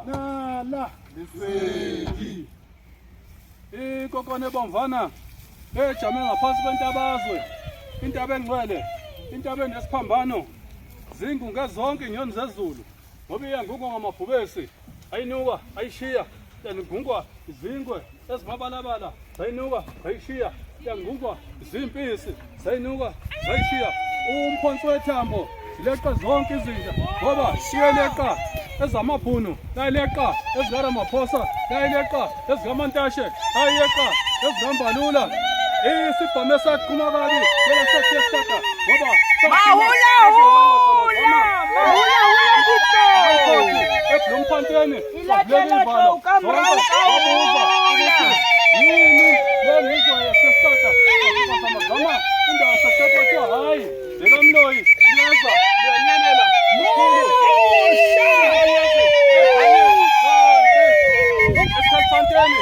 Nala. Lisedi. Inkokwane ebomvana ejame ngaphansi kwentabazwe, intaba engcwele, intaba enesiphambano, zingunge zonke inyoni zezulu, ngoba iyangungwa ngamabhubesi, ayinuka, ayishiya, yangungwa izingwe ezimabalabala, zayinuka, zayishiya, yangungwa zimpisi, zayinuka, zayishiya, umphonsi wethambo, zileqa zonke izinja, ngoba siyeleqa ezamabhunu, yayileqa ezikaRamaphosa, yayileqa ezikaMantashe, yayileqa ezikaMbalula. Isibhamu esaqhuma kabi kwelaseFreyistata ngoba Mahula hula! Mahula hula Mpito! eBloemfontein Ilatela tlou ka morao ka hula! yini lengizwa yaseStata zama indawo yaseStata kuthiwa hhayi lekamloyi liyeza liyanyelela mkhulu esikhathini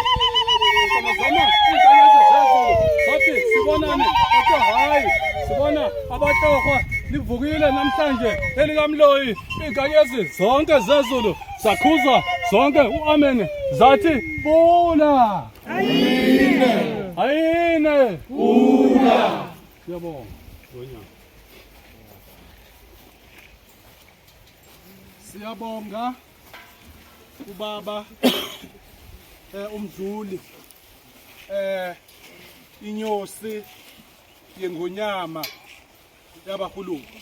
zama izinkanyezi zezulu sathi sibonani kuthiwa hhayi sibona abatohwa livukile namhlanje elikamloyi izinkanyezi zonke zezulu zakhuza zonke u-amen zathi bula Ayine. ayine Pula. Siyabonga ngonyaka. Siyabonga ubaba umdluli inyosi yengonyama yabahuluku.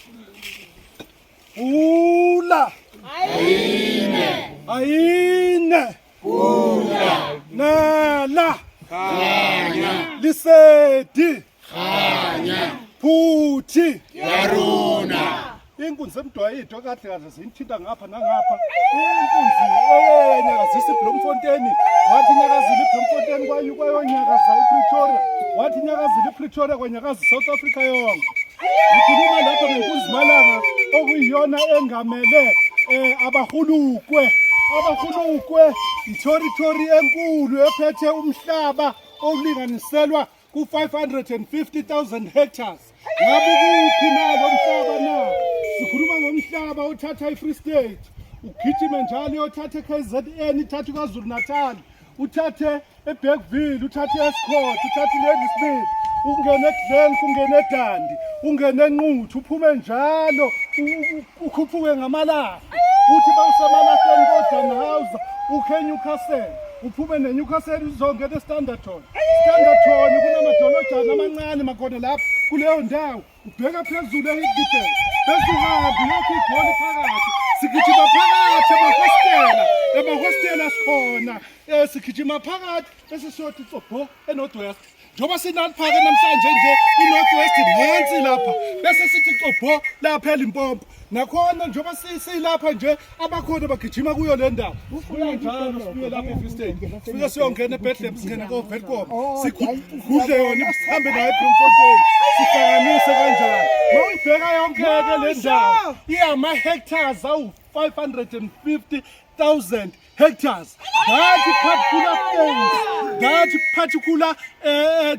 Pula. Ayine. Ayine. Pula. Nala. Khanya. Lisedi. Khanya. Phuthi. Yaruna. Inkunzi emdwayidwa kahle kahle ziyithinta ngapha nangapha. Inkunzi eyenyakazisa iBloemfontein, wathi inyakazile iBloemfontein kwayonyakaza iPretoria, wathi inyakazile iPretoria kwanyakaza iSouth Africa yonke. Ngikhuluma lapha ngenkunzi malanga okuyiyona engamele abahulukwe. Abahulukwe i-territory enkulu ephethe umhlaba okulinganiselwa ku-550,000 hectares. Ngabe ukuphi na lo mhlaba na? Sikhuluma ngomhlaba othatha i-Free State, ugijime njalo uyothatha e-KZN, ithathe KwaZulu Natal, uthathe eBergville, uthathe e-Estcourt, uthathe iLadysmith, ungene eGlen, ungene eDundee, ungene eNquthu, uphume njalo ukhuphuke ngamalahle, uthi bawusemalahleni koDannhauser, ukhe eNewcastle, uphume neNewcastle uzongena eStanderton. Standerton kunamadolojana amancane makhona lapho kuleyo ndawo, ubheka phezulu eHickney, bese uhambe uyokha igoli phakathi. Sigijima phakathi emahostela, emahostela sikhona, sigijima phakathi bese siyothi tsobho eNorth West. Njengoba sinalipha-ke namhlanje nje i-North West nansi lapha, bese sithi tsobho lapha eLimpopo. Nakhona njengoba silapha nje abakhona bagijima kuyo le ndawo. Sibuya njalo sibuye lapha eFree State. Sifike siyongena eBethlehem, singene koVelkom, sigudle yona sihambe nayo eBloemfontein, sihlanganise kanjalo. Mawuyibheka yonke-ke le ndawo iyama-hectares awu-550,000 hectares. That particular place, that particular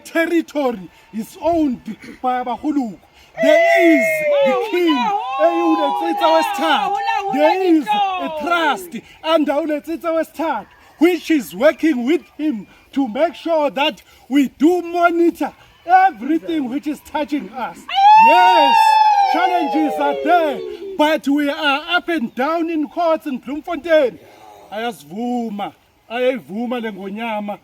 territory is owned by abahuluku. There is the king eyiwuletsitsa wesithathu. There is a trust under uletsitsa wesithathu which is working with him to make sure that we do monitor everything which is touching us. Yes, challenges are there, but we are up and down in courts in Bloemfontein. Ayasivuma, ayayivuma le ngonyama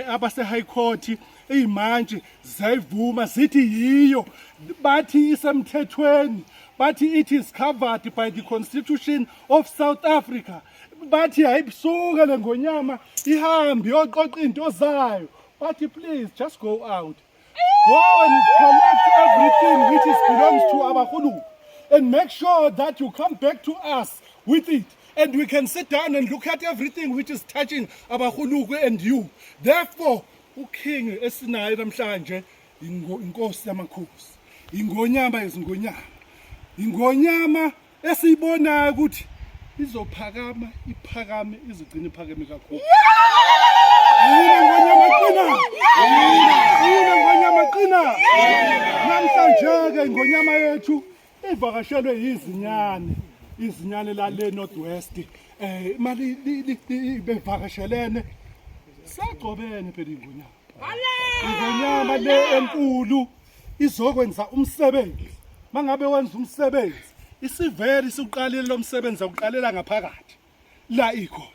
abase High Court iyimantshi zayivuma zithi yiyo, bathi isemthethweni, bathi it is covered by the Constitution of South Africa. Bathi ayibusuke le ngonyama ihambe iyoqoqa into zayo. Bathi please just go out, go and collect everything which is belongs to abahulu and make sure that you come back to us with it, and we can sit down and look at everything which is touching abahuluku and you. Therefore uking esinayo namhlanje inkosi yamakhosi, ingonyama yezingonyama, ingonyama esiyibonayo ukuthi izophakama, iphakame izigcine iphakeme kakhulu. Yini ngonyama qina, yini ngonyama qina. Namhlanje ke ingonyama yethu ivakashelwe yizinyane. Izinyane lale North West eh imali bevakashelene sagcobene phela ingonyama. Ingonyama le enkulu izokwenza umsebenzi. Mangabe wenza umsebenzi isivele isiqalile lo msebenzi awuqalela ngaphakathi la ikhona.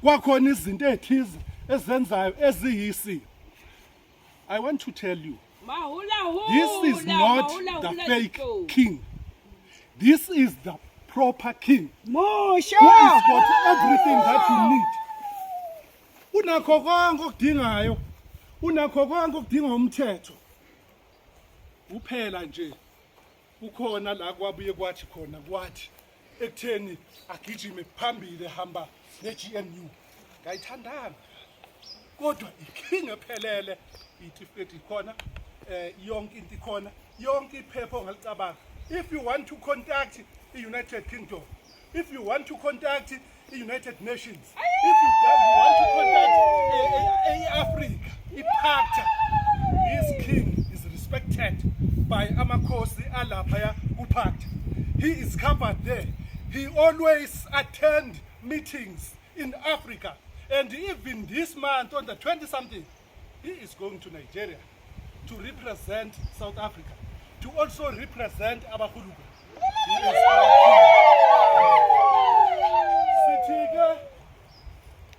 Kwakhona izinto ezithize ezenzayo eziyisi. I want to tell you this is not the fake king. This is the proper king. Musho. Who has got everything that you need. Unakho konke okudingayo. Unakho konke okudinga umthetho. Uphela nje kukhona la kwabuye kwathi khona kwathi ekutheni agijime phambili ehamba ne-GNU ngayithandanga kodwa iking ephelele itifiketi ikhona eh yonke into ikhona yonke iphepha ongalicabanga if you want to contact i-United Kingdom if you want to contact i-United Nations if you, you want to contact i-Africa i-PACTA this king is respected by amakhosi alaphaya ku-PACTA he is covered there he always attend meetings in Africa and even this month on the 20 something he is going to Nigeria to represent South Africa to also represent Abahuluka. Sithi ke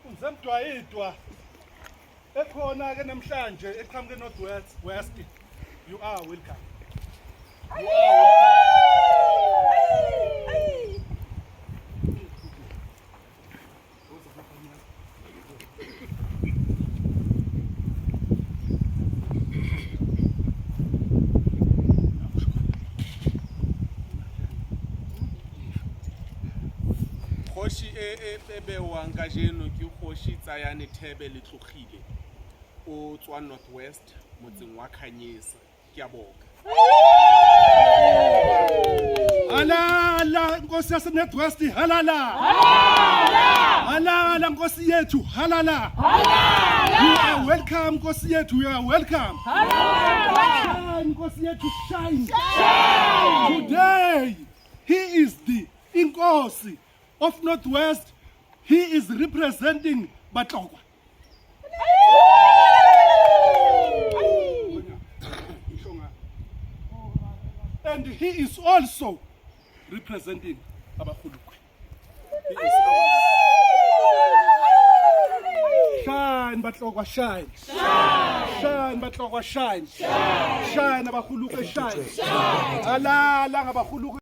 unzemdwayidwa ekhona ke namhlanje eqhamuke North West West you are welcome. You are welcome. Kgoši e e e bewang kajeno ke kgoši Tsayane Thebe Letlogile o tswa North West motseng wa Khanyisa. Ke a boka. Halala Nkosi yase North West halala. Halala Nkosi yethu halala. Halala. You are welcome Nkosi yethu you are welcome. Halala. Shine Nkosi yethu shine. Shine. Today he is the Inkosi of North West. He is representing Batlokwa. And he is also representing Abahulukwe. Shine Batlokwa shine. Shine Batlokwa shine. Shine Abahulukwe shine. Alala ngabahulukwe.